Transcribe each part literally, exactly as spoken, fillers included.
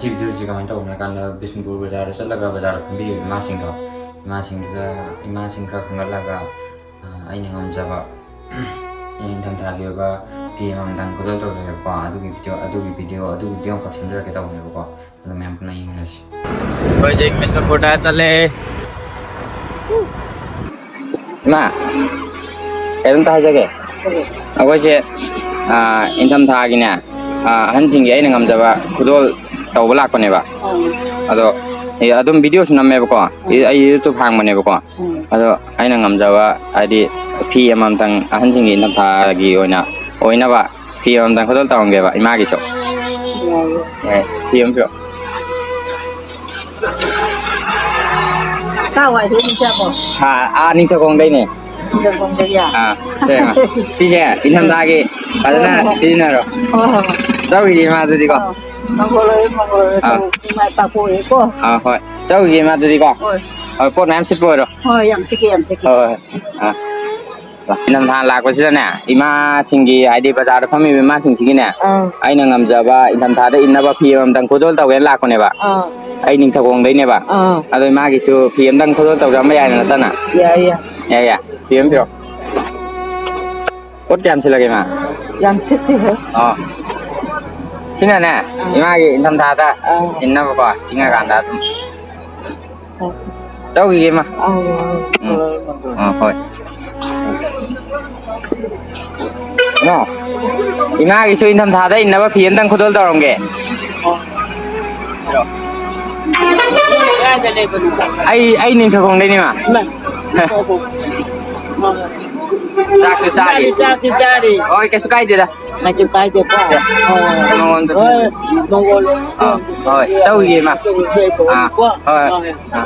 ꯁꯤ ꯚꯤꯗꯤꯑꯣꯁꯤ ꯀꯃꯥꯏꯅ ꯇꯧꯕꯅꯣ ꯍꯥꯏ ꯀꯥꯟꯗ, ꯕꯤꯁꯅꯨꯄꯨꯔ ꯕꯖꯥꯔꯗ ꯆꯠꯂꯒ ꯕꯖꯥꯔꯗ ꯐꯝꯕꯤꯔꯤꯕ ꯏꯃꯥꯁꯤꯡꯗꯣ, ꯏꯃꯥꯁꯤꯡꯗꯨꯗ, ꯏꯃꯥꯁꯤꯡ ꯈꯔ ꯈꯟꯒꯠꯂꯒ, ꯑ, ꯑꯩꯅ ꯉꯝꯖꯕ ꯏꯪꯊꯝꯊꯥꯒꯤ ꯑꯣꯏꯕ ꯐꯤ ꯑꯃꯃꯝꯇꯪ ꯈꯨꯗꯣꯜ ꯇꯧꯖꯒꯦꯀꯣ꯫ ꯑꯗꯨꯒꯤ ꯚꯤꯗꯤꯑꯣ, ꯑꯗꯨꯒꯤ ꯚꯤꯗꯤꯑꯣ, ꯑꯗꯨꯒꯤ ꯚꯤꯗꯤꯑꯣ ꯑꯃꯈꯛ ꯁꯦꯝꯖꯔꯛꯀꯦ ꯇꯧꯕꯅꯦꯕꯀꯣ꯫ ꯑꯗꯣ ꯃꯌꯥꯝ ꯄꯨꯟꯅ ꯌꯦꯡꯃꯤꯟꯅꯁꯤ꯫ ꯑꯩꯈꯣꯏ ꯍꯧꯖꯤꯛ ꯕꯤꯁꯅꯨꯄꯨꯔꯗ ꯆꯠꯂꯦ꯫ ꯏꯃꯥ, ꯀꯩꯅꯣꯝꯇ ꯍꯥꯏꯖꯒꯦ꯫ ꯑꯩꯈꯣꯏꯁꯦ, ꯑ, ꯏꯪꯊꯝꯊꯥꯒꯤꯅꯦ, ꯑ, ꯑꯍꯟꯁꯤꯡꯒꯤ ꯑꯩꯅ ꯉꯝꯖꯕ ꯈꯨꯗꯣꯜ ꯇꯧꯕ ꯂꯥꯛꯄꯅꯦꯕ꯫ ꯑꯗꯣ ꯑꯦ, ꯑꯗꯨꯝ ꯚꯤꯗꯤꯑꯣꯁꯨ ꯅꯝꯃꯦꯕꯀꯣ꯫ ꯑꯩ, ꯑꯩ YouTube ꯍꯥꯡꯕꯅꯦꯕꯀꯣ꯫ ꯑꯗꯣ ꯑꯩꯅ ꯉꯝꯖꯕ, ꯍꯥꯏꯗꯤ, ꯐꯤ ꯑꯃꯃꯝꯇꯪ ꯑꯍꯟꯁꯤꯡꯒꯤ ꯏꯪꯊꯝꯊꯥꯒꯤ ꯑꯣꯏꯅ, ꯑꯣꯏꯅꯕ ꯐꯤ ꯑꯃꯃꯝꯇꯪ ꯈꯨꯗꯣꯜ ꯇꯧꯔꯝꯒꯦꯕ ꯏꯃꯥꯒꯤꯁꯨ꯫ ꯌꯥꯏꯌꯦ꯫ ꯌꯥꯏ, ꯐꯤ ꯑꯃ ꯄꯤꯔꯛꯑꯣ꯫ ꯀꯥꯏꯋꯥꯏꯗꯩ ꯅꯤꯡꯊꯧꯈꯣꯡ? ꯑꯥ, ꯑꯥ, ꯅꯤꯡꯊꯧꯈꯣꯡꯗꯩꯅꯦ꯫ ꯅꯤꯡꯊꯧꯈꯣꯡꯗꯒꯤ? ꯑꯥ, ꯁꯦ, ꯏꯃꯥ꯫ ꯁꯤꯁꯦ ꯏꯪꯊꯝꯊꯥꯒꯤ ꯐꯖꯅ ꯍꯣꯏ, ꯍꯣꯏ꯫ ꯁꯤꯖꯤꯟꯅꯔꯣ꯫ ꯍꯣꯏ, ꯍꯣꯏ, ꯍꯣꯏ꯫ ꯆꯧꯒꯤꯗꯤ ꯏꯃꯥꯗꯨꯗꯤꯀꯣ꯫ ꯑꯥ, ꯃꯪꯒꯣꯜ ꯑꯣꯏꯔꯦ, ꯃꯪꯒꯣꯜ ꯑꯣꯏꯔꯦ꯫ ꯑꯥ꯫ ꯏꯃꯥ ꯏꯄꯥ ꯄꯣꯛꯑꯦꯀꯣ꯫ ꯑꯥ, ꯍꯣꯏ꯫ ꯆꯧꯒꯤꯗꯤ ꯏꯃꯥꯗꯨꯗꯤꯀꯣ꯫ ꯍꯣꯏ꯫ ꯍꯣꯏ, ꯄꯣꯠ ꯃꯌꯥꯝ ꯁꯤꯠꯄ ꯑꯣꯏꯔꯣ꯫ ꯍꯣꯏ, ꯌꯥꯝ ꯁꯤꯠꯀꯦ, ꯌꯥꯝ ꯁꯤꯠꯀꯦ꯫ ꯍꯣꯏ, ꯍꯣꯏ, ꯍꯣꯏ꯫ ꯑꯥ꯫ ꯏꯪꯊꯝꯊꯥ ꯂꯥꯛꯄꯁꯤꯗꯅꯦ, ꯏꯃꯥꯁꯤꯡꯒꯤ, ꯍꯥꯏꯗꯤ ꯕꯖꯥꯔꯗ ꯐꯝꯃꯤꯕ ꯏꯃꯥꯁꯤꯡꯁꯤꯒꯤꯅꯦ, ꯑꯥ꯫ ꯑꯩꯅ ꯉꯝꯖꯕ ꯏꯪꯊꯝꯊꯥꯗ ꯏꯟꯅꯕ ꯐꯤ ꯑꯃꯃꯝꯇꯪ ꯈꯨꯗꯣꯜ ꯇꯧꯒꯦꯅ ꯂꯥꯛꯄꯅꯦꯕ꯫ ꯑꯥ꯫ ꯑꯩ ꯅꯤꯡꯊꯧꯈꯣꯡꯗꯩꯅꯦꯕ꯫ ꯑꯥ꯫ ꯑꯗꯣ ꯏꯃꯥꯒꯤꯁꯨ ꯐꯤ ꯑꯃꯇꯪ ꯈꯨꯗꯣꯜ ꯇꯧꯖꯔꯝꯕ ꯌꯥꯏꯗꯅ ꯆꯠꯅ? ꯌꯥꯏ, ꯌꯥꯏ꯫ ꯌꯥꯏ, ꯌꯥꯏ꯫ ꯐꯤ ꯑꯃ ꯄꯤꯔꯛꯑꯣ꯫ ꯄꯣꯠ ꯀꯌꯥꯝ ꯁꯤꯠꯂꯒꯦ, ꯏꯃꯥ? ꯌꯥꯝ ꯁꯤꯠꯇꯦꯍꯦ꯫ ꯑꯣ꯫ ꯁꯤꯅꯅꯦ, ꯑꯥ꯫ ꯏꯃꯥꯒꯤ ꯏꯪꯊꯝꯊꯥꯗ ꯑꯥ꯫ ꯏꯟꯅꯕꯀꯣ, ꯏꯪꯉꯀꯥꯟꯗ ꯑꯗꯨꯝ꯫ ꯆꯧꯈꯤꯒꯦ, ꯏꯃꯥ꯫ ꯑꯥ, ꯎꯝ꯫ ꯑꯥ, ꯍꯣꯏ꯫ ꯏꯃꯥ, ꯏꯃꯥꯒꯤꯁꯨ ꯏꯪꯊꯝꯊꯥꯗ ꯏꯟꯅꯕ ꯐꯤ ꯑꯝꯇꯪ ꯈꯨꯗꯣꯜ ꯇꯧꯔꯝꯒꯦ꯫ ꯑꯩ, ꯑꯩ ꯅꯤꯡꯊꯧꯈꯣꯡꯗꯩꯅꯤ, ꯏꯃꯥ꯫ ꯆꯥꯛꯁꯨ ꯆꯥꯔꯤ꯫ ꯆꯥꯔꯤ, ꯆꯥꯛꯇꯤ ꯆꯥꯔꯤ꯫ ꯍꯣꯏ, ꯀꯩꯁꯨ ꯀꯥꯏꯗꯦꯗ꯫ ꯀꯩꯁꯨ ꯀꯥꯏꯗꯦꯀꯣ꯫ ꯍꯣꯏ꯫ ꯅꯉꯣꯟꯗ꯫ ꯍꯣꯏ, ꯃꯪꯒꯣꯜ꯫ ꯑꯥ, ꯍꯣꯏ, ꯆꯧꯈꯤꯒꯦ, ꯏꯃꯥ꯫ ꯑꯥ, ꯍꯣꯏ꯫ ꯑꯥ꯫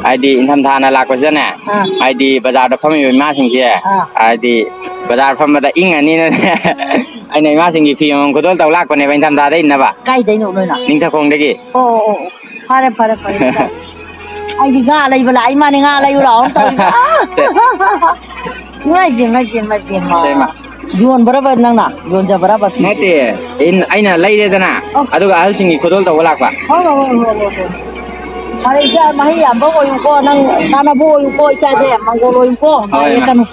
ꯍꯥꯏꯗꯤ ꯏꯪꯊꯝꯊꯥꯅ ꯂꯥꯛꯄꯁꯤꯗꯅꯦ, ꯑꯥ꯫ ꯍꯥꯏꯗꯤ ꯕꯖꯥꯔꯗ ꯐꯝꯃꯤꯕ ꯏꯃꯥꯁꯤꯡꯁꯦ, ꯑꯥ꯫ ꯍꯥꯏꯗꯤ ꯕꯖꯥꯔ ꯐꯝꯕꯗ ꯏꯪꯉꯅꯤꯅꯅꯦ, ꯑꯩꯅ ꯏꯃꯥꯁꯤꯡꯒꯤ ꯐꯤ ꯑꯃꯃꯝ ꯈꯨꯗꯣꯜ ꯇꯧ ꯂꯥꯛꯄꯅꯦꯕ ꯏꯪꯊꯝꯊꯥꯗ ꯏꯟꯅꯕ꯫ ꯀꯥꯏꯗꯩꯅꯣ ꯅꯣꯏꯅ? ꯅꯤꯡꯊꯧꯈꯣꯡꯗꯒꯤ꯫ ꯑꯣ, ꯑꯣ, ꯑꯣ, ꯑꯣ꯫ ꯐꯔꯦ, ꯐꯔꯦ, ꯐꯔꯦ, ꯐꯔꯦ꯫ ꯑꯩꯗꯤ ꯉꯥ ꯂꯩꯕ ꯂꯥꯛꯏ ꯃꯥꯅꯦ, ꯉꯥ ꯂꯩꯌꯨ ꯂꯥꯛꯑꯣꯅ ꯇꯧꯔꯤꯕ꯫ ꯁꯦ꯫ ꯏꯃꯥꯏ ꯄꯦꯝꯃ, ꯏꯃꯥꯏ ꯄꯦꯝꯃ꯫ ꯁꯦ, ꯏꯃꯥ꯫ ꯌꯣꯟꯕ꯭ꯔꯕ ꯅꯪꯅ? ꯌꯣꯟꯖꯕ꯭ꯔꯕ ꯐꯤ? ꯅꯠꯇꯦ, ꯑꯩꯅ, ꯑꯩꯅ ꯂꯩꯔꯦꯗꯅ, ꯑꯣ꯫ ꯑꯗꯨꯒ ꯑꯍꯜꯁꯤꯡꯒꯤ ꯈꯨꯗꯣꯜ ꯇꯧꯕ ꯂꯥꯛꯄ꯫ ꯍꯣꯏ, ꯍꯣꯏ, ꯍꯣꯏ, ꯍꯣꯏ, ꯍꯣꯏ, ꯍꯣꯏ꯫ ꯐꯔꯦ, ꯏꯆꯥ, ꯃꯍꯩ ꯌꯥꯝꯕ ꯑꯣꯏꯌꯨꯀꯣ, ꯅꯪ ꯀꯥꯟꯅꯕ ꯑꯣꯏꯌꯨꯀꯣ, ꯏꯆꯥꯁꯦ, ꯃꯪꯒꯣꯜ ꯑꯣꯏꯌꯨꯀꯣ, ꯍꯣꯏ, ꯅꯥꯔꯦ ꯏꯃꯥ꯫ ꯀꯩꯅꯣ꯫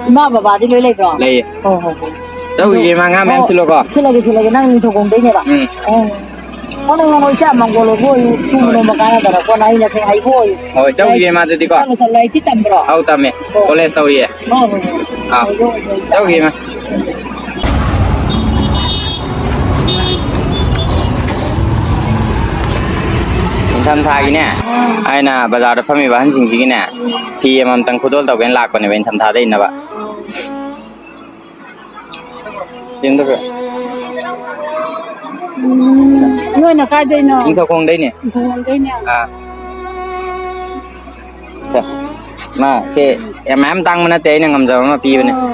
ꯏꯃꯥ ꯕꯕꯥꯗꯤ ꯂꯣꯏ ꯂꯩꯕ꯭ꯔꯣ? ꯂꯩꯌꯦ꯫ ꯍꯣꯏ, ꯍꯣꯏ, ꯍꯣꯏ꯫ ꯆꯧꯒꯤꯒꯦ, ꯏꯃꯥ, ꯉꯥ ꯃꯌꯥꯝ ꯑꯣ, ꯁꯤꯜꯂꯣꯀꯣ꯫ ꯁꯤꯜꯂꯒꯦ, ꯁꯤꯜꯂꯒꯦ, ꯅꯪ ꯅꯤꯡꯊꯧꯈꯣꯡꯗꯩꯅꯦꯕ? ꯎꯝ꯫ ꯑꯣ꯫ ꯍꯣꯏ, ꯍꯣꯏ, ꯍꯣꯏ, ꯏꯆꯥ, ꯃꯪꯒꯣꯜ ꯑꯣꯏꯕ ꯑꯣꯏꯌꯨ, ꯁꯨꯕ ꯍꯣꯏ꯫ ꯅꯣꯝꯕ ꯀꯥꯟꯅꯗꯅꯀꯣ, ꯅꯍꯩ ꯅꯁꯤꯡ ꯍꯩꯕ ꯑꯣꯏꯌꯨ꯫ ꯍꯣꯏ, ꯆꯧꯒꯤꯒꯦ, ꯏꯃꯥ, ꯑꯗꯨꯗꯤꯀꯣ꯫ ꯆꯠꯂꯣ, ꯆꯠꯂꯣ, ꯂꯥꯏꯔꯤꯛꯇꯤ ꯇꯝꯕ꯭ꯔꯣ? ꯑꯧ, ꯇꯝꯃꯦ꯫ ꯑꯣ꯫ ꯀꯣꯂꯦꯖ ꯇꯧꯔꯤꯌꯦ꯫ ꯍꯣꯏ, ꯍꯣꯏ, ꯍꯣꯏ꯫ ꯑꯥ꯫ ꯍꯣꯏ, ꯍꯣꯏ, ꯍꯣꯏ, ꯏꯆꯥ꯫ ꯆꯧꯒꯤꯒꯦ, ꯏꯃꯥ꯫ ꯅꯤꯡꯊꯝꯊꯥꯒꯤꯅꯦ, ꯑꯥ꯫ ꯑꯩꯅ ꯕꯖꯥꯔꯗ ꯐꯝꯃꯤꯕ ꯑꯍꯟꯁꯤꯡꯁꯤꯒꯤꯅꯦ, ꯎꯝ꯫ ꯐꯤ ꯑꯃꯃꯝꯇꯪ ꯈꯨꯗꯣꯜ ꯇꯧꯒꯦꯅ ꯂꯥꯛꯄꯅꯦꯕ, ꯅꯤꯡꯊꯝꯊꯥꯗ ꯏꯟꯅꯕ꯫ ꯎꯝ꯫ ꯌꯦꯡꯗꯕ꯭ꯔꯥ? ꯎꯝ, ꯅꯣꯏꯅ ꯀꯥꯏꯗꯩꯅꯣ? ꯅꯤꯡꯊꯧꯈꯣꯡꯗꯩꯅꯦ꯫ ꯅꯤꯡꯊꯧꯈꯣꯡꯗꯩꯅꯦ? ꯑꯥ꯫ ꯁꯦ, ꯃꯥ, ꯁꯦ, ꯌꯥꯝ ꯃꯌꯥꯝ ꯇꯥꯡꯕ ꯅꯠꯇꯦ, ꯑꯩꯅ ꯉꯝꯖꯕ ꯑꯃ ꯄꯤꯕꯅꯦ꯫ ꯑꯣ꯫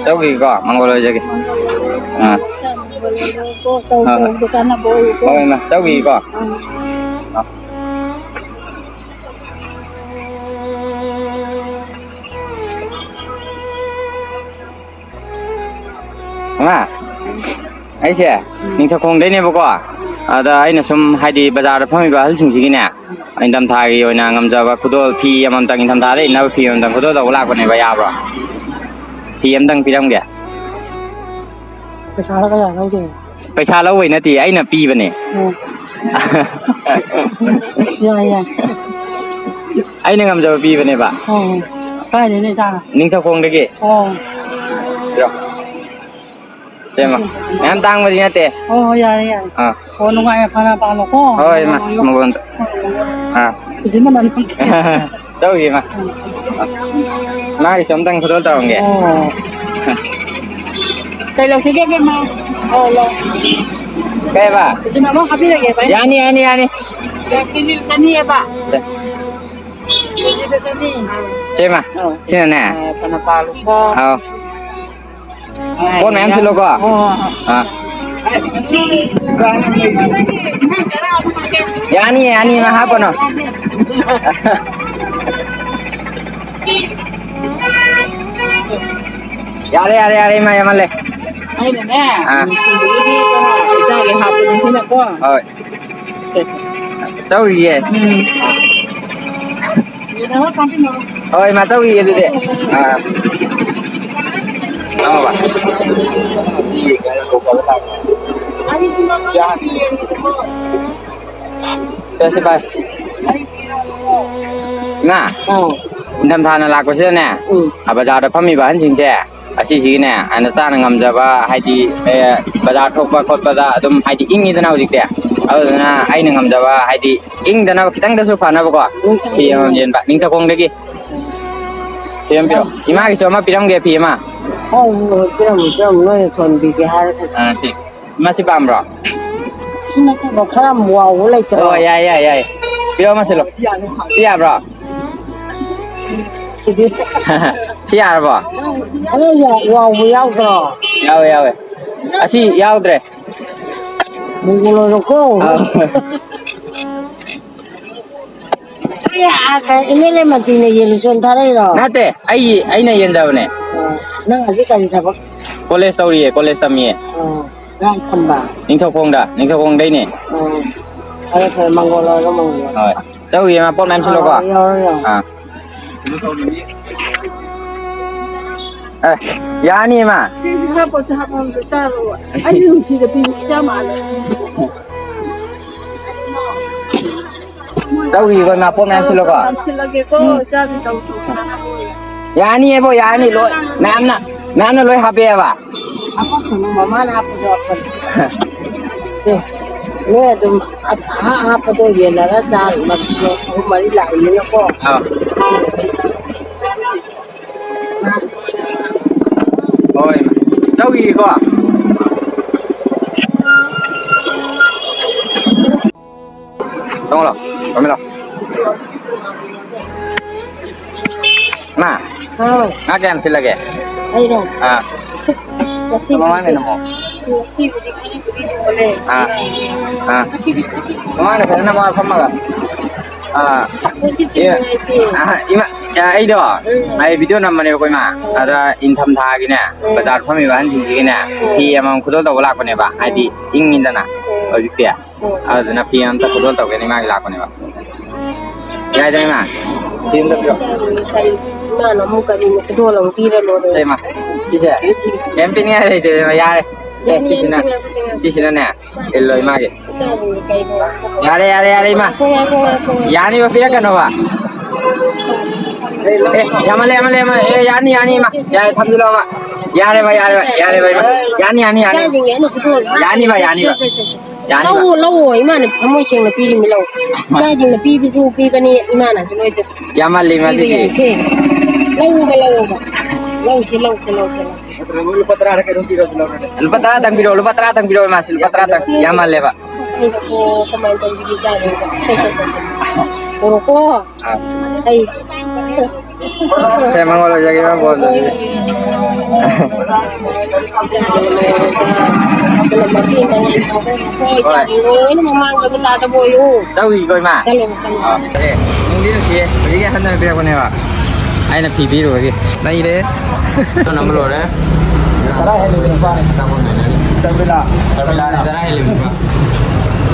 ꯆꯧꯈꯤꯒꯦꯀꯣ, ꯃꯪꯒꯣꯜ ꯑꯣꯏꯖꯒꯦ꯫ ꯑꯥ꯫ ꯃꯪꯒꯣꯜ ꯑꯣꯏꯖꯒꯦꯀꯣ, ꯍꯣꯏ, ꯍꯣꯏ꯫ ꯇꯧꯕꯗ ꯀꯥꯟꯅꯕ ꯑꯣꯏꯌꯨꯀꯣ꯫ ꯍꯣꯏ, ꯏꯃꯥ, ꯆꯧꯈꯤꯒꯦꯀꯣ꯫ ꯑꯥ꯫ ꯑꯥ꯫ ꯏꯃꯥ, ꯑꯩꯁꯦ ꯎꯝ꯫ ꯅꯤꯡꯊꯧꯈꯣꯡꯗꯩꯅꯦꯕꯀꯣ꯫ ꯑꯗ ꯑꯩꯅ ꯁꯨꯝ, ꯍꯥꯏꯗꯤ, ꯕꯖꯥꯔꯗ ꯐꯝꯃꯤꯕ ꯑꯍꯜꯁꯤꯡꯁꯤꯒꯤꯅꯦ, ꯏꯪꯊꯝꯊꯥꯒꯤ ꯑꯣꯏꯅ ꯉꯝꯖꯕ ꯈꯨꯗꯣꯜ ꯐꯤ ꯑꯃꯃꯝꯇꯪ, ꯏꯪꯊꯝꯊꯥꯗ ꯏꯟꯅꯕ ꯐꯤ ꯑꯃꯃꯝꯇꯪ ꯈꯨꯗꯣꯜ ꯇꯧꯕ ꯂꯥꯛꯄꯅꯦꯕ, ꯌꯥꯕ꯭ꯔꯣ? ꯐꯤ ꯑꯃꯇꯪ ꯄꯤꯔꯝꯒꯦ꯫ ꯄꯩꯁꯥꯔ ꯀꯌꯥ ꯂꯧꯗꯣꯏꯅꯣ? ꯄꯩꯁꯥ ꯂꯧꯕꯩ ꯅꯠꯇꯦ, ꯑꯩꯅ ꯄꯤꯕꯅꯦ꯫ ꯑꯣ꯫ ꯌꯥꯏ, ꯌꯥꯏ꯫ ꯑꯩꯅ ꯉꯝꯖꯕ ꯄꯤꯕꯅꯦꯕ꯫ ꯑꯣ, ꯀꯥꯏꯗꯩꯅꯣ ꯏꯇꯥꯅ? ꯅꯤꯡꯊꯧꯈꯣꯡꯗꯒꯤ꯫ ꯑꯣ꯫ ꯁꯦ, ꯃꯥ꯫ ꯃꯌꯥꯝ ꯇꯥꯡꯕꯗꯤ ꯅꯠꯇꯦ꯫ ꯍꯣꯏ, ꯍꯣꯏ, ꯌꯥꯔꯦ, ꯌꯥꯔꯦ꯫ ꯑꯥ꯫ ꯑꯣ, ꯅꯨꯡꯉꯥꯏ ꯌꯥꯏꯐꯅ ꯄꯥꯜꯂꯣꯀꯣ꯫ ꯍꯣꯏ, ꯏꯃꯥ, ꯃꯪꯒꯣꯜ ꯑꯣꯏꯌꯣ꯫ ꯃꯪꯒꯣꯜ꯫ ꯑꯥ꯫ ꯍꯧꯖꯤꯛ ꯃꯇꯝ ꯅꯠꯇꯦ꯫ ꯆꯧꯒꯤ, ꯏꯃꯥ꯫ ꯎꯝ꯫ ꯑꯥ꯫ ꯃꯥꯒꯤꯁꯨ ꯑꯝꯇꯪ ꯈꯨꯗꯣꯜ ꯇꯧꯔꯝꯒꯦ꯫ ꯑꯣ꯫ ꯀꯩ ꯂꯧꯁꯤꯒꯦ, ꯏꯕꯦꯝꯃ? ꯑꯣ, ꯂꯧ꯫ ꯀꯩꯕ? ꯍꯧꯖꯤꯛ ꯑꯃ ꯍꯥꯞꯄꯤꯔꯒꯦ, ꯚꯥꯏ꯫ ꯌꯥꯅꯤ, ꯌꯥꯅꯤ, ꯌꯥꯅꯤ꯫ ꯀꯦꯖꯤ ꯆꯅꯤ ꯍꯥꯏꯕ꯫ ꯁꯦ꯫ ꯀꯦꯖꯤꯗ ꯆꯅꯤ꯫ ꯁꯦ, ꯏꯃꯥ꯫ ꯑꯥ꯫ ꯁꯤꯅꯅꯦ꯫ ꯑꯥ, ꯐꯅ ꯄꯥꯜꯂꯨꯀꯣ꯫ ꯑꯥꯎ꯫ ꯄꯣꯠ ꯃꯌꯥꯝ ꯁꯤꯜꯂꯣꯀꯣ꯫ ꯍꯣꯏ, ꯍꯣꯏ, ꯍꯣꯏ꯫ ꯑꯥ꯫ ꯌꯥꯅꯤꯌꯦ, ꯌꯥꯅꯤꯌꯦ, ꯃꯥ ꯍꯥꯞꯄꯅꯨ꯫ ꯌꯥꯔꯦ, ꯌꯥꯔꯦ, ꯌꯥꯔꯦ, ꯏꯃꯥ, ꯌꯥꯝꯃꯜꯂꯦ꯫ ꯑꯩꯅꯅꯦ, ꯑꯥ꯫ ꯅꯨꯡꯊꯤꯜꯗꯒꯤꯗꯤ ꯀꯩꯅꯣ, ꯏꯆꯥꯒꯤ ꯍꯥꯞꯄꯅꯤꯁꯤꯅꯀꯣ꯫ ꯍꯣꯏ꯫ ꯁꯦ, ꯁꯦ꯫ ꯆꯧꯈꯤꯒꯦ꯫ ꯎꯝ꯫ ꯌꯦꯡꯅꯔꯣ, ꯆꯥꯃꯤꯟꯅꯔꯣ꯫ ꯍꯣꯏ, ꯏꯃꯥ, ꯆꯧꯈꯤꯒꯦ ꯑꯗꯨꯗꯤ꯫ ꯑꯥ꯫ ꯂꯥꯛꯑꯣꯕ꯫ ꯆꯠꯁꯤ, ꯚꯥꯏ꯫ ꯏꯃꯥ, ꯑꯥ꯫ ꯅꯤꯡꯊꯝꯊꯥꯅ ꯂꯥꯛꯄꯁꯤꯗꯅꯦ, ꯎꯝ꯫ ꯑꯥ, ꯕꯖꯥꯔꯗ ꯐꯝꯃꯤꯕ ꯑꯍꯟꯁꯤꯡꯁꯦ, ꯑꯁꯤꯁꯤꯒꯤꯅꯦ, ꯑꯩꯅ ꯆꯥꯅ ꯉꯝꯖꯕ, ꯍꯥꯏꯗꯤ, ꯑꯦ, ꯕꯖꯥꯔ ꯊꯣꯛꯄ ꯈꯣꯠꯄꯗ ꯑꯗꯨꯝ, ꯍꯥꯏꯗꯤ, ꯏꯪꯉꯤꯗꯅ ꯍꯧꯖꯤꯛꯇꯤ꯫ ꯑꯗꯨꯗꯨꯅ ꯑꯩꯅ ꯉꯝꯖꯕ, ꯍꯥꯏꯗꯤ, ꯏꯪꯗꯅꯕ ꯈꯤꯇꯪꯗꯁꯨ ꯐꯅꯕꯀꯣ, ꯐꯤ ꯑꯃꯃꯝ ꯌꯦꯟꯕ, ꯅꯤꯡꯊꯧꯈꯣꯡꯗꯒꯤ꯫ ꯐꯤ ꯑꯃ ꯄꯤꯔꯛꯑꯣ꯫ ꯏꯃꯥꯒꯤꯁꯨ ꯑꯃ ꯄꯤꯔꯝꯒꯦ, ꯐꯤ ꯑꯃ꯫ ꯍꯣꯏ, ꯍꯣꯏ, ꯍꯣꯏ, ꯄꯤꯔꯝꯃꯨ, ꯄꯤꯔꯝꯃꯨ, ꯅꯣꯏꯅ ꯊꯣꯟꯕꯤꯒꯦ ꯍꯥꯏꯔꯒꯗꯤ꯫ ꯑꯥ, ꯁꯤ꯫ ꯃꯁꯤ ꯄꯥꯝꯕ꯭ꯔꯣ? ꯁꯤ ꯅꯠꯇꯕ ꯈꯔ ꯋꯥꯎꯕ ꯂꯩꯇ꯭ꯔꯣ? ꯑꯣ, ꯌꯥꯏ, ꯌꯥꯏ, ꯌꯥꯏ꯫ ꯄꯤꯔꯛꯑꯣ, ꯃꯁꯤꯜꯂꯣ꯫ ꯁꯤ ꯌꯥꯕ꯭ꯔꯣ? ꯁꯤꯗꯤ ꯁꯤ ꯌꯥꯔꯕꯣ? ꯈꯔ ꯌꯥ-, ꯋꯥꯎꯕ ꯌꯥꯎꯗ꯭ꯔꯣ? ꯌꯥꯎꯋꯦ, ꯌꯥꯎꯋꯦ꯫ ꯑꯁꯤ ꯌꯥꯎꯗ꯭ꯔꯦ꯫ ꯃꯨꯟꯒ ꯂꯣꯏꯔꯣꯀꯣ꯫ ꯑꯥ꯫ ꯑꯦ, ꯑꯥ, ꯀ-, ꯑꯦꯝ ꯑꯦꯜ ꯑꯦ ꯃꯟꯇ꯭ꯔꯤꯅ ꯌꯦꯜꯂꯨ ꯆꯣꯟ ꯊꯥꯔꯛꯏꯔꯣ? ꯅꯠꯇꯦ, ꯑꯩ, ꯑꯩꯅ ꯌꯦꯟꯖꯕꯅꯦ꯫ ꯑꯣ, ꯅꯪ ꯍꯧꯖꯤꯛ ꯀꯔꯤ ꯊꯕꯛ? ꯀꯣꯂꯦꯖ ꯇꯧꯔꯤꯌꯦ, ꯀꯣꯂꯦꯖ ꯇꯝꯃꯤꯌꯦ꯫ ꯑꯣ, ꯀꯥꯏ ꯇꯝꯕ? ꯅꯤꯡꯊꯧꯈꯣꯡꯗ, ꯅꯤꯡꯊꯧꯈꯣꯡꯗꯩꯅꯦ꯫ ꯑꯣ, ꯐꯔꯦ, ꯐꯔꯦ, ꯃꯪꯒꯣꯜ ꯑꯣꯏꯔꯣ, ꯃꯪꯒꯣꯜ ꯑꯣꯏꯔꯣ꯫ ꯍꯣꯏ꯫ ꯆꯧꯒꯤ ꯃꯄꯣꯠ ꯃꯌꯥꯝ ꯁꯤꯜꯂꯣꯀꯣ꯫ ꯑꯥ, ꯌꯥꯎꯔꯣ, ꯌꯥꯎꯔꯣ꯫ ꯑꯥ꯫ ꯑꯦ, ꯌꯥꯅꯤ, ꯏꯃꯥ꯫ ꯁꯤꯁꯤ ꯍꯥꯞꯄꯣ, ꯁꯤ ꯍꯥꯞꯄꯣ, ꯑꯝꯇ ꯆꯥꯔꯣ꯫ ꯑꯩꯗꯤ ꯅꯨꯡꯁꯤꯗ ꯄꯤꯕ ꯏꯆꯥ ꯃꯥꯜꯂꯦ꯫ ꯆꯧꯒꯤ ꯑꯩꯈꯣꯏ ꯃꯄꯣꯠ ꯃꯌꯥꯝ ꯁꯤꯜꯂꯣꯀꯣ꯫ ꯌꯥꯝꯁꯤꯜꯂꯒꯦꯀꯣ, ꯎꯝ꯫ ꯏꯆꯥꯒꯤ ꯇꯧ-꯫ ꯌꯥꯅꯤꯌꯦꯕꯣ, ꯌꯥꯅꯤ, ꯂꯣꯏ꯫ ꯃꯌꯥꯝꯅ, ꯃꯌꯥꯝꯅ ꯂꯣꯏ ꯍꯥꯞꯄꯦꯕ꯫ ꯍꯥꯞꯄꯛꯁꯅꯨ, ꯃꯃꯥꯅ ꯍꯥꯞꯄꯁꯨ ꯍꯥꯞꯄꯅꯤ꯫ ꯁꯦ, ꯅꯣꯏ ꯑꯗꯨꯝ ꯑꯍꯥꯞ ꯑꯍꯥꯞꯄꯗꯣ ꯌꯦꯟꯅꯔ ꯆꯥ, ꯑꯍꯨꯝ ꯃꯔꯤ ꯂꯥꯛꯏꯃꯤꯅꯀꯣ꯫ ꯑꯥ꯫ ꯍꯣꯏ, ꯆꯧꯈꯤꯒꯦꯀꯣ꯫ ꯇꯥꯃꯣ ꯂꯥꯎ, ꯄꯥꯝꯃꯤ ꯂꯥꯎ꯫ ꯃꯥ, ꯍꯥꯎ꯫ ꯉꯥ ꯀꯌꯥꯝ ꯁꯤꯜꯂꯒꯦ? ꯑꯩꯔꯣ? ꯑꯥ꯫ ꯉꯁꯤꯕꯨꯗꯤ, ꯃꯃꯥꯡꯒꯤꯅ ꯑꯃꯨꯛ? ꯉꯁꯤꯕꯨꯗꯤ ꯈꯔꯕꯨꯗꯤ ꯌꯣꯜꯂꯦ꯫ ꯑꯥ꯫ ꯑꯥ꯫ ꯉꯁꯤꯗꯤ ꯉꯁꯤ ꯁꯤꯡꯖꯨ ꯃꯃꯥꯡꯗ ꯐꯖꯅ ꯃꯥ ꯐꯝꯃꯒ꯫ ꯑꯥ, ꯉꯁꯤꯁꯦ ꯑꯦ, ꯅꯨꯡꯉꯥꯏꯇꯦ꯫ ꯑꯍ, ꯏꯃꯥ, ꯑ, ꯑꯩꯗꯣ, ꯎꯝ꯫ ꯑꯩ ꯚꯤꯗꯤꯑꯣ ꯅꯝꯕꯅꯦꯕꯀꯣ, ꯏꯃꯥ꯫ ꯎꯝ꯫ ꯑꯗ ꯏꯪꯊꯝꯊꯥꯒꯤꯅꯦ, ꯎꯝ꯫ ꯕꯖꯥꯔ ꯐꯝꯃꯤꯕ ꯑꯍꯟꯁꯤꯡꯁꯤꯒꯤꯅꯦ, ꯎꯝ꯫ ꯐꯤ ꯑꯃꯃꯝ ꯈꯨꯗꯣꯜ ꯇꯧꯕ ꯂꯥꯛꯄꯅꯦꯕ꯫ ꯍꯥꯏꯗꯤ, ꯎꯝ꯫ ꯏꯪꯉꯤꯗꯅ ꯎꯝ꯫ ꯍꯧꯖꯤꯛꯇꯤ꯫ ꯎꯝ꯫ ꯑꯗꯨꯗꯨꯅ ꯐꯤ ꯑꯝꯇ ꯈꯨꯗꯣꯜ ꯇꯧꯒꯦꯅ ꯏꯃꯥꯒꯤ ꯂꯥꯛꯄꯅꯦꯕ꯫ ꯌꯥꯏꯗꯅ, ꯏꯃꯥ? ꯐꯤ ꯑꯝꯇ ꯄꯤꯔꯣ꯫ ꯀꯔꯤ, ꯏꯃꯥꯅ ꯑꯃꯨꯛ ꯀꯔꯤꯅꯣ ꯈꯨꯗꯣꯜ ꯑꯃꯨꯛ ꯄꯤꯔ ꯂꯣꯏꯔꯦ꯫ ꯁꯦ, ꯏꯃꯥ꯫ ꯁꯤꯁꯦ꯫ ꯀꯩꯝ ꯄꯤꯅꯤꯡꯉꯥꯏ ꯂꯩꯇꯦ, ꯏꯃꯥ, ꯌꯥꯔꯦ꯫ ꯁꯦ, ꯌꯥꯅꯤ, ꯌꯥꯅꯤ, ꯁꯤꯁꯤꯅ, ꯁꯦ, ꯉꯥꯏꯈꯣ, ꯁꯦ, ꯉꯥꯏꯈꯣ꯫ ꯁꯤꯁꯤꯅꯅꯦ, ꯏꯜꯂꯣ ꯏꯃꯥꯒꯤ꯫ ꯌꯥꯔꯦ, ꯌꯥꯔꯦ, ꯌꯥꯔꯦ, ꯏꯃꯥ꯫ ꯉꯥꯏꯈꯣ, ꯉꯥꯏꯈꯣ, ꯉꯥꯏꯈꯣ꯫ ꯌꯥꯅꯤꯕ, ꯄꯤꯔꯛꯀꯅꯣꯕ꯫ ꯑꯦ, ꯌꯥꯝꯃꯜꯂꯦ, ꯌꯥꯝꯃꯜꯂꯦ, ꯌꯥꯝꯃꯜꯂꯦ꯫ ꯑꯦ, ꯌꯥꯅꯤ, ꯌꯥꯅꯤ, ꯏꯃꯥ꯫ ꯌꯥꯔꯦ, ꯊꯝꯖꯤꯜꯂꯣ, ꯏꯃꯥ꯫ ꯌꯥꯔꯦꯕ, ꯌꯥꯔꯦꯕ, ꯌꯥꯔꯦꯕ, ꯏꯃꯥ꯫ ꯌꯥꯅꯤ, ꯌꯥꯅꯤ, ꯌꯥꯅꯤ꯫ ꯏꯆꯥꯁꯤꯡꯒꯤ ꯑꯩꯅ ꯄꯨꯊꯣꯛꯑꯣ꯫ ꯌꯥꯅꯤꯕ, ꯌꯥꯅꯤꯕ꯫ ꯁꯦ, ꯁꯦ, ꯁꯦ, ꯁꯦ꯫ ꯌꯥꯅꯤꯕ꯫ ꯂꯧꯑꯣ, ꯂꯧꯑꯣ, ꯏꯃꯥꯅ ꯊꯃꯣꯏ ꯁꯦꯡꯅ ꯄꯤꯔꯤꯅꯤ, ꯂꯧ꯫ ꯏꯆꯥꯁꯤꯡꯅ ꯄꯤꯕꯁꯨ ꯄꯤꯕꯅꯤ, ꯏꯃꯥꯅꯁꯨ ꯂꯣꯏ ꯌꯥꯝꯃꯜꯂꯤ, ꯏꯃꯥ, ꯄꯤꯕ ꯁꯤꯗꯤ꯫ ꯌꯥꯏ, ꯁꯦ꯫ ꯂꯧꯑꯣꯕ, ꯂꯧꯑꯣꯕ꯫ ꯂꯧꯁꯤ, ꯂꯧꯁꯤ, ꯂꯧꯁꯤ, ꯂꯧꯁꯤ꯫ ꯅꯠꯇ꯭ꯔꯒ ꯂꯨꯄꯥ ꯇꯔꯥꯔ ꯀꯩꯅꯣꯝ ꯄꯤꯔꯣ, ꯑꯗꯨ ꯂꯧꯔꯣꯅꯦ꯫ ꯂꯨꯄꯥ ꯇꯔꯥ ꯇꯪ ꯄꯤꯔꯛꯑꯣ, ꯂꯨꯄꯥ ꯇꯔꯥ ꯇꯪ ꯄꯤꯔꯛꯑꯣ, ꯏꯃꯥ, ꯁꯤ ꯂꯨꯄꯥ ꯇꯔꯥ ꯇꯪ꯫ ꯌꯥꯝꯃꯜꯂꯦꯕ꯫ ꯑꯩꯅ, ꯑꯣ, ꯀꯃꯥꯏꯅ ꯇꯧꯕꯤꯔꯤꯖꯥꯠꯅꯣ? ꯁꯦ, ꯁꯦ, ꯁꯦ, ꯁꯦ꯫ ꯄꯨꯔꯛꯑꯣ꯫ ꯑꯥ꯫ ꯑꯩ꯫ ꯁꯦ, ꯃꯉꯣꯟ ꯂꯧꯖꯒꯦ, ꯃꯥ ꯕꯣꯜꯗꯣ꯫ ꯍꯣꯏ꯫ ꯂꯣꯏꯅ ꯃꯃꯥꯡꯗ ꯇꯥꯗꯕ ꯑꯣꯏꯌꯨ꯫ ꯆꯧꯁꯤꯀꯣ, ꯏꯃꯥ? ꯆꯠꯂꯣ, ꯆꯠꯂꯣ꯫ ꯑꯥ, ꯑꯦ, ꯅꯨꯡꯗꯤ ꯅꯨꯡꯁꯤꯌꯦ꯫ ꯍꯧꯖꯤꯛꯀꯤ ꯑꯍꯟꯅ ꯄꯤꯔꯛꯄꯅꯦꯕ꯫ ꯑꯩꯅ ꯐꯤ ꯄꯤꯔꯨꯕꯒꯤ꯫ ꯂꯩꯔꯦ꯫ ꯅꯝꯕ ꯂꯣꯏꯔꯦ꯫ ꯇꯔꯥ ꯍꯦꯜꯂꯦ, ꯅꯨꯄꯥꯅꯦ꯫ ꯆꯪꯕꯤꯂꯥ꯫ ꯆꯪꯕꯤꯂꯥꯅꯦ, ꯇꯔꯥ ꯍꯦꯜꯂꯦ, ꯅꯨꯄꯥ꯫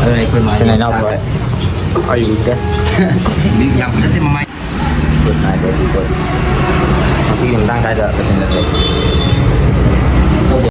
ꯑꯗꯨꯅ ꯑꯩꯈꯣꯏ ꯃꯥꯁꯦ ꯁꯤꯅ ꯏꯅꯥꯎꯄꯥ꯫ ꯑꯩ ꯎꯗꯦ꯫ ꯌꯥꯝ ꯐꯖꯗꯦ ꯃꯃꯥꯏ꯫ Good night, everybody. ꯉꯁꯤꯒꯤ ꯃꯇꯥꯡ ꯁ꯭ꯋꯥꯏꯗ ꯂꯣꯏꯁꯤꯟꯖꯔꯒꯦ꯫